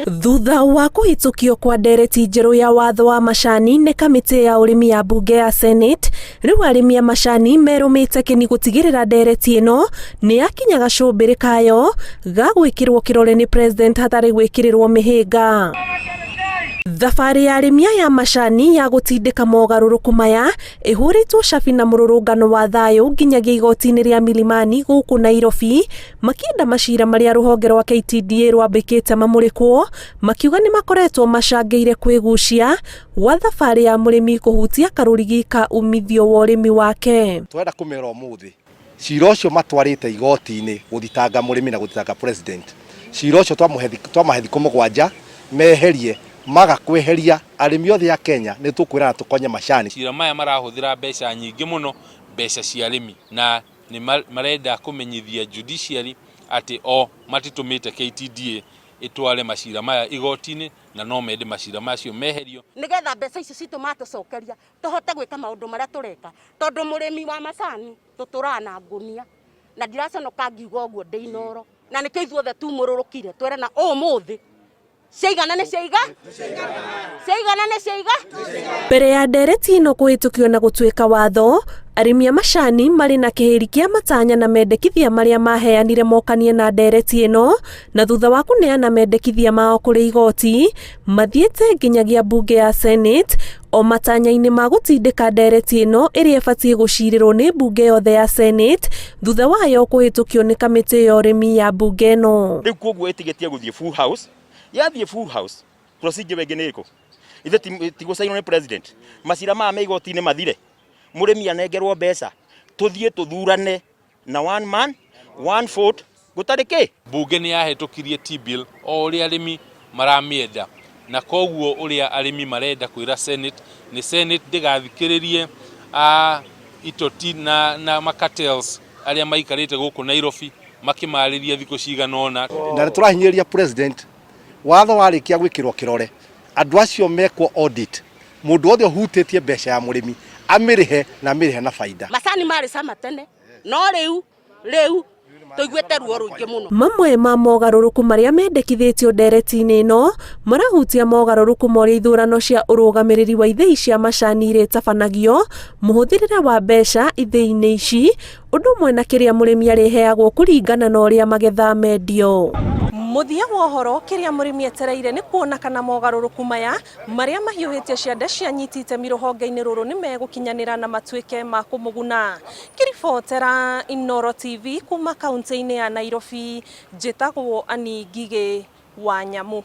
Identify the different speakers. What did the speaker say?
Speaker 1: Thutha wa kũhĩtũkio kwa ndereti njerũ ya watho wa macani nĩ kamĩtĩ ya ũrĩmi ya mbunge ya Senate, rĩu arĩmi a macani merũmĩte kĩni gũtigĩrĩra ndereti ĩno nĩ yakinya gacũmbĩrĩ kayo ga gwĩkĩrwo kĩrore nĩ President hatarĩ gwĩkĩrĩrwo mĩhĩnga. Thabarĩ ya arĩmi aya a macani ya gũtindĩka mogarũrũku maya ĩhũrĩtwo cabi na mũrũrũngano wa thayũ nginyagia igoti-inĩ rĩa Milimani gũkũ Nairobi makĩenda macira marĩa rũhonge rwa KTDA rwambĩkĩte mamũrĩkwo, makiuga nĩ makoretwo macangĩire kwĩgucia gwa thabarĩ ya mũrĩmi kũhutia karũrigi ka umithio wa ũrĩmi wake.
Speaker 2: Tũrenda kũmera ũmũthĩ cira ũcio matwarĩte igoti-inĩ gũthitanga mũrĩmi na gũthitanga president, cira ũcio twamahe thikũ 7 meherie, maga kweheria arĩmi othe a Kenya nĩ tũkwĩrana tũkonye macani.
Speaker 3: Cira maya marahũthĩra mbeca nyingĩ mũno, mbeca cia arĩmi, na nĩ marenda kũmenyithia judiciary atĩ o matitũmĩte KTDA ĩtware macira maya igoti-inĩ na no mende macira macio meherio.
Speaker 4: Nĩgetha mbeca icio citũ matũcokeria tũhote gwĩka maũndũ marĩa tũreka, tondũ mũrĩmi wa macani tũtũraga na ngũnia, na ndiraconoka ngiuga ũguo ndĩ Inooro, na nĩkĩo ithuothe tumũrũrũkire twerana ũmũthĩ ciaigana nĩ ciaiga ciaigana nĩ ciaiga.
Speaker 1: Mbere ya ndereti ĩno kũhĩtũkio na gũtuĩka watho, arĩmi a macani marĩ na kĩhĩri kĩa matanya na mendekithia marĩa maheanire mokanie na ndereti ĩno, na thutha wa kũneana mendekithia mao kũrĩ igoti, mathiĩte nginyagia mbunge ya Senate o matanya-inĩ ma gũtindĩka ndereti ĩno ĩrĩa ĩbatiĩ gũcirĩrwo nĩ mbunge yothe ya Senate thutha wayo kũhĩtũkio nĩ kamĩtĩ ya ũrĩmi ya mbunge ĩno.
Speaker 5: Rĩu koguo ĩtigĩtie gũthiĩ full house, yathiĩ full house procedure ĩngĩ nĩ ĩrĩkũ? Ithe ti gũcainwo nĩ president, macira maya me igoti-inĩ mathire, mũrĩmi anengerwo mbeca, tũthiĩ tũthurane na one man one vote, gũtarĩ kĩ.
Speaker 3: Mbunge nĩ yahĩtũkirie T-bill o ũrĩa arĩmi maramĩenda na koguo ũrĩa arĩmi marenda kwĩra Senate nĩ Senate ndĩgathikĩrĩrie itoti na ma cartels arĩa maikarĩte gũkũ Nairobi makĩmarĩria thikũ cigana ũna.
Speaker 2: Na nĩ tũrahinyĩrĩria president, watho warĩkia gwĩkĩrwo kĩrore, andũ acio mekwo audit, mũndũ wothe ũhutĩtie mbeca ya mũrĩmi amĩrĩhe na amĩrĩhe na baida.
Speaker 4: Macani marĩ cama tene, no rĩu rĩu tũiguĩte ruo rũingĩ mũno.
Speaker 1: Mamwe ma mogarũrũku marĩa mendekithĩtio ndereti-inĩ ĩno marahutia mogarũrũku ma ũrĩa ithurano cia ũrũgamĩrĩri wa ithĩi cia macani irĩtabanagio, mũhũthĩrĩre wa mbeca ithĩi-inĩ ici, ũndũ ũmwe na kĩrĩa mũrĩmi arĩheagwo kũringana na ũrĩa magetha mendio. Mũthia wa ũhoro, kĩrĩa mũrĩmi etereire nĩ kuona kana mogarũrũku maya marĩa mahiũhĩtie ciande cia nyiti itemi rũhonge-inĩ rũrũ nĩ megũkinyanĩra na matuĩke ma kũmũguna. Ngĩribotera Inooro TV kuma kaũntĩ-inĩ ya Nairobi, njĩtagwo Annie Ngigĩ wa Nyamu.